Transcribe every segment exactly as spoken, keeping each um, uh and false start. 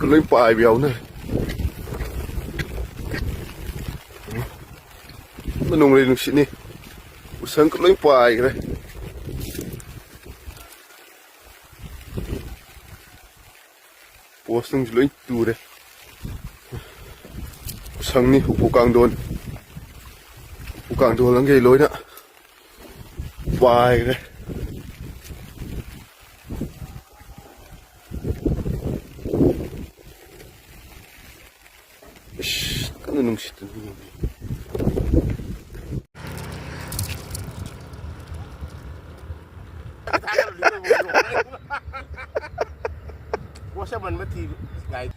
ꯂꯣꯏ ꯄꯥꯏꯕ ꯌꯥꯎꯅꯔꯦ꯫ ꯅꯣꯡꯂꯩ ꯅꯨꯡꯁꯤꯠꯅꯤ꯫ ꯎꯁꯪꯒ ꯂꯣꯏ ꯄꯥꯏꯈ꯭ꯔꯦ꯫ ꯄꯣꯁ ꯅꯨꯡꯁꯨ ꯂꯣꯏ ꯇꯨꯔꯦ꯫ ꯎꯁꯪꯅꯤ, ꯎꯄꯨ ꯀꯥꯡꯊꯣꯟ, ꯎꯄꯨ ꯀꯥꯡꯊꯣꯟ ꯂꯪꯈꯩ ꯂꯣꯏꯅ ꯄꯥꯏꯈ꯭ꯔꯦ꯫ ꯏꯁ, ꯀꯟꯅ ꯅꯨꯡꯁꯤꯠꯇꯨꯅ ꯌꯦꯡꯉꯤ꯫ ꯄꯣꯠꯁꯛ ꯃꯟꯕ ꯊꯤꯕ ꯒꯥꯏ꯫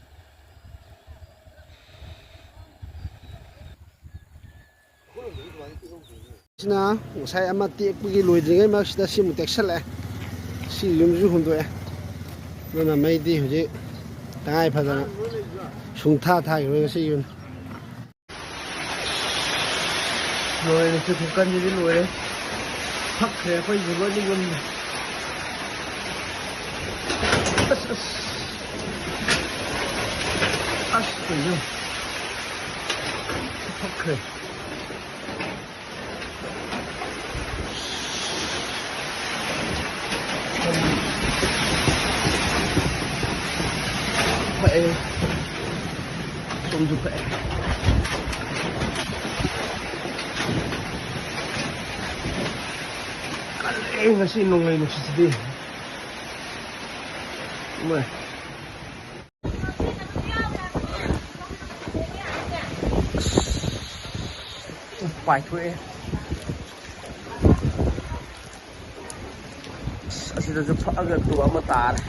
ꯁꯤꯅ ꯉꯁꯥꯏ ꯑꯃ ꯇꯦꯛꯄꯒꯤ ꯂꯣꯏꯗ꯭ꯔꯤꯉꯩ ꯃꯔꯛꯁꯤꯗ ꯁꯤꯃꯨꯛ ꯇꯦꯛꯁꯜꯂꯛꯑꯦ꯫ ꯁꯤ ꯌꯨꯝꯁꯨ ꯍꯨꯟꯗꯣꯛꯑꯦ꯫ ꯑꯗꯨꯅ ꯃꯩꯗꯤ ꯍꯧꯖꯤꯛ ꯇꯉꯥꯏ ꯐꯗꯅ ꯁꯨꯡꯊꯥ ꯊꯥꯈꯤꯔꯣꯏ ꯉꯁꯤ ꯌꯨꯝ꯫ ꯂꯣꯏꯔꯦ, ꯆꯨꯊꯣꯛꯀꯥꯟꯁꯤꯗꯤ ꯂꯣꯏꯔꯦ꯫ ꯐꯛꯈ꯭ꯔꯦ ꯑꯩꯈꯣꯏꯁꯨ ꯂꯣꯏꯅ ꯌꯨꯝꯗ꯫ ꯑꯁ, ꯑꯁ꯫ ꯑꯁ, ꯀꯩꯅꯣ? ꯐꯛꯈ꯭ꯔꯦ꯫ ꯐꯛꯑꯦ꯫ ꯁꯣꯝꯁꯨ ꯐꯛꯑꯦ꯫ ꯀꯜꯂꯦ ꯉꯁꯤ ꯅꯣꯡꯂꯩ ꯅꯨꯡꯁꯤꯠꯁꯤꯗꯤ꯫ ꯏꯃꯥꯏ꯫ ꯄꯥꯏꯊꯣꯛꯑꯦ꯫ ꯑꯁ, ꯑꯁꯤꯗꯁꯨ ꯐꯛꯑꯒ ꯇꯨ ꯑꯃ ꯇꯥꯔꯦ꯫